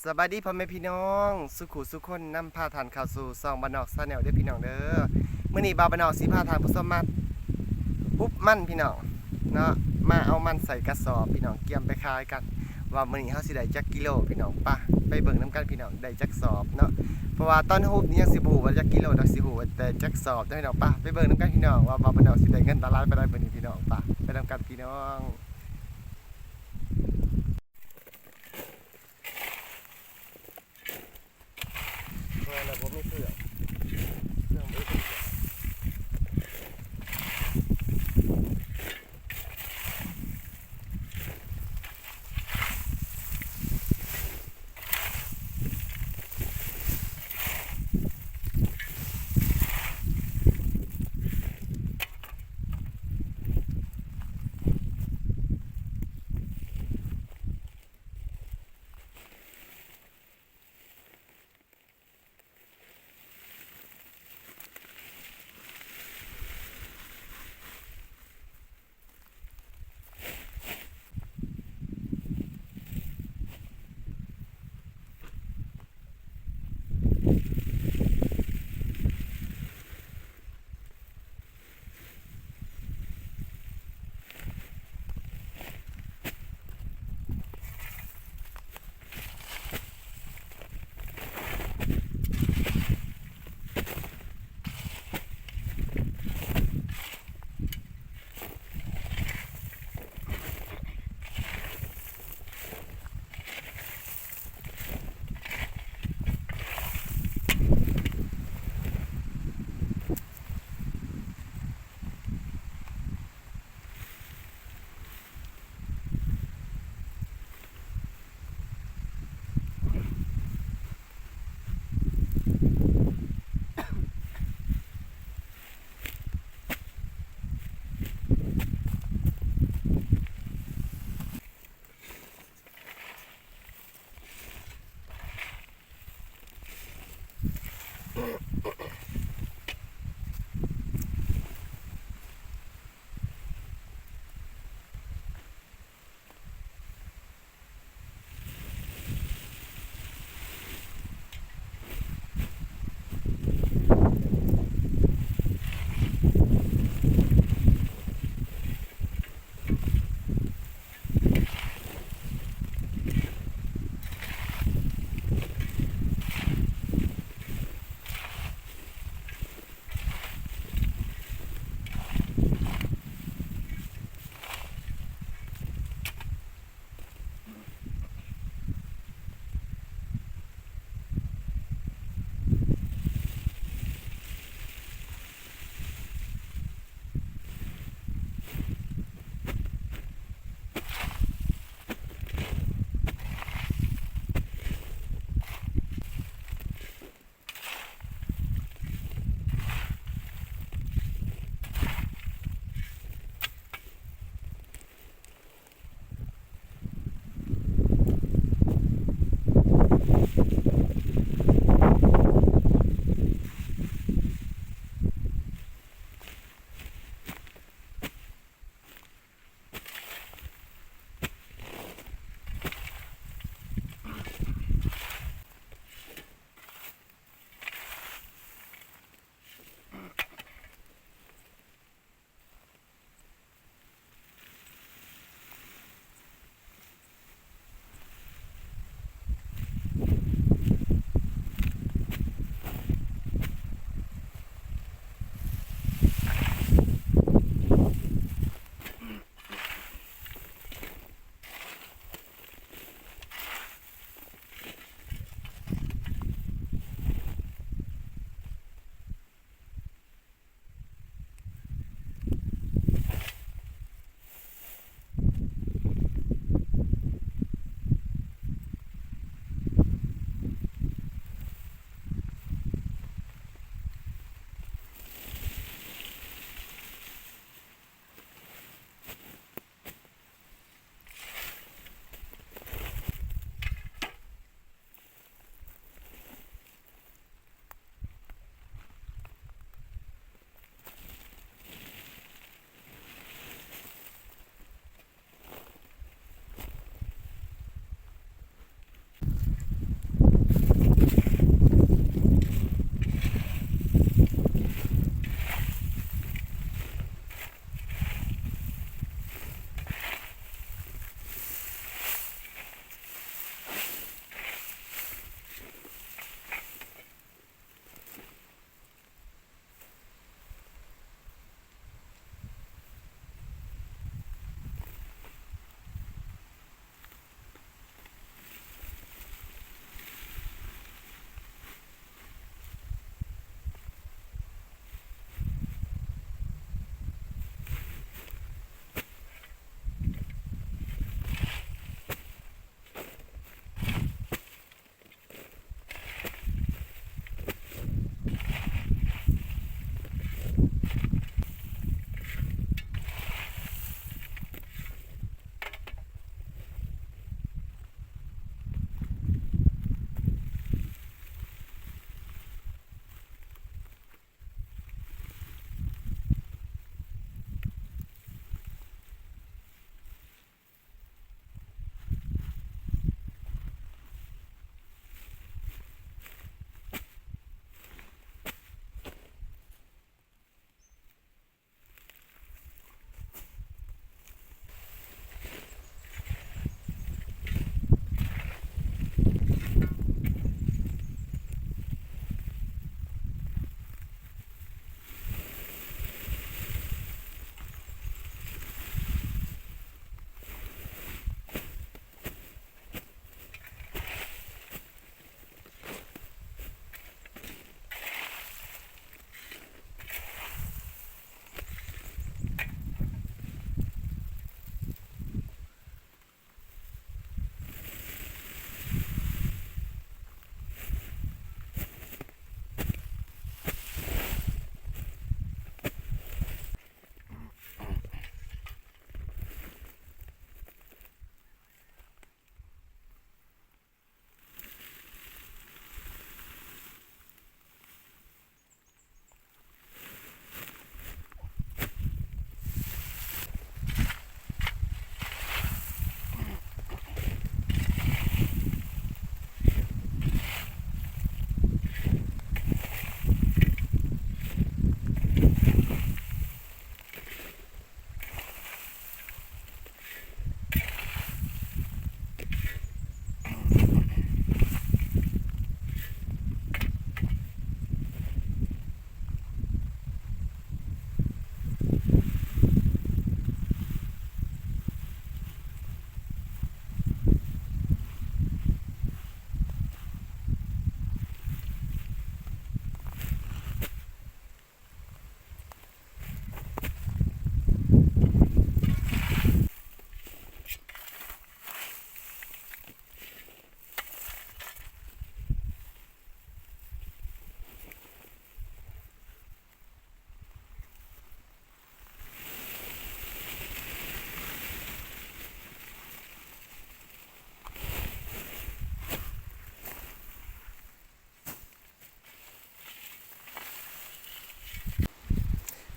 ສະບາຍດີພໍ່ແມ່ພີ່ນ້ອງ ສູ່ຄູ່ສູ່ຄົນ ນຳພາທ່ານເຂົ້າສູ່ຊ່ອງບ້ານນອກ Channel ເດີພີ່ນ້ອງເດີ. ມື້ນີ້ບ່າວບ້ານນອກຊິພາທ່ານຜູ້ຊົມມາ ອຸບມັນພີ່ນ້ອງເນາະ ມາເອົາມັນໃສ່ກະສອບພີ່ນ້ອງ ກຽມໄປຂາຍກັນ ວ່າມື້ນີ້ເຮົາຊິໄດ້ຈັກກິໂລພີ່ນ້ອງ. ປະ ໄປເບິ່ງນຳກັນພີ່ນ້ອງ ໄດ້ຈັກສອບເນາະ ເພາະວ່າຕອນຮຸບນີ້ຍັງຊິບໍ່ຮູ້ວ່າຈັກກິໂລດອກ ຊິຮູ້ວ່າແຕ່ຈັກສອບເດີພີ່ນ້ອງ. ປະ ໄປເບິ່ງນຳກັນພີ່ນ້ອງ ວ່າບ່າວບ້ານນອກຊິໄດ້ເງິນຫຼາຍປານໃດມື້ນີ້ພີ່ນ້ອງ. ປະ ໄປນຳກັນພີ່ນ້ອງ. ແມ່ນແລ້ວ ບໍ່ມີເຄື່ອງ ເຄື່ອງບໍ່ມີເຄື່ອງ.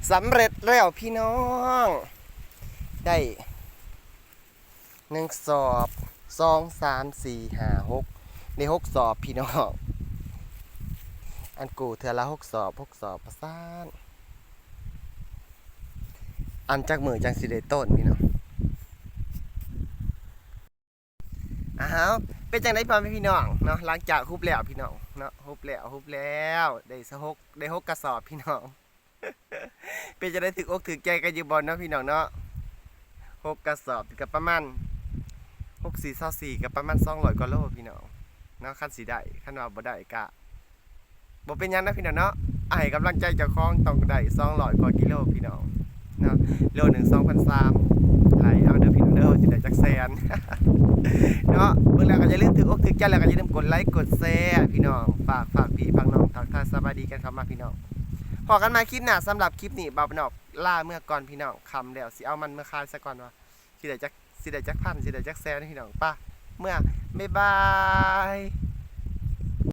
ສຳເລັດແລ້ວພີ່ນ້ອງ ໄດ້ໜຶ່ງສອບ ສອງ ສາມ ສີ່ ຫ້າ ຫົກ ໄດ້ຫົກສອບພີ່ນ້ອງ. ອັນກູ້ເທື່ອລະຫົກສອບ ຫົກສອບ ປະສານ ອັນຈັກມື້ຈັ່ງຊິໄດ້ຕົ້ນພີ່ນ້ອງ. ອ້າວ ເປັນຈັ່ງໃດພໍ່ແມ່ພີ່ນ້ອງເນາະ ຫຼັງຈາກຮຸບແລ້ວພີ່ນ້ອງເນາະ ຮຸບແລ້ວ ຮຸບແລ້ວ ໄດ້ຫົກ ໄດ້ຫົກກະສອບພີ່ນ້ອງ. ເປັນຈັ່ງໃດ ຖືກອົກຖືກໃຈກັນຢູ່ບໍ່ເນາະພີ່ນ້ອງເນາະ. ຫົກກະສອບກໍປະມານ ຫົກສີ່ຊາວສີ່ ກໍປະມານສອງຮ້ອຍກວ່າໂລພີ່ນ້ອງເນາະ. ຄັນຊິໄດ້ ຄັນວ່າບໍ່ໄດ້ກະ ບໍ່ເປັນຫຍັງນະພີ່ນ້ອງເນາະ ໃຫ້ກຳລັງໃຈເຈົ້າຂອງ ຕ້ອງໄດ້ສອງຮ້ອຍກວ່າກິໂລພີ່ນ້ອງເນາະ. ໂລໜຶ່ງສອງພັນສາມ ໄລ່ເອົາເດີພີ່ນ້ອງເດີ ຊິໄດ້ຈັກແສນເນາະ. ເບິ່ງແລ້ວກໍຢ່າລືມຖືກອົກຖືກໃຈ ແລ້ວກໍຢ່າລືມກົດໄລກົດແຊພີ່ນ້ອງ. ຝາກ ຝາກພີ່ຝາກນ້ອງ ທັກທາຍສະບາຍດີກັນເຂົ້າມາພີ່ນ້ອງ. ພໍ້ກັນໃໝ່ຄລິບໜ້າ ສຳລັບຄລິບນີ້ ບ່າວບ້ານນອກລາເມືອກ່ອນພີ່ນ້ອງ. ຄ່ຳແລ້ວ ຊິເອົາມັນເມືອຂາຍສາກ່ອນວ່າ ຊິໄດ້ຈັກ ຊິໄດ້ຈັກພັນ ຊິໄດ້ຈັກແສນພີ່ນ້ອງ. ປະ ເມືອ ບາຍບາຍ.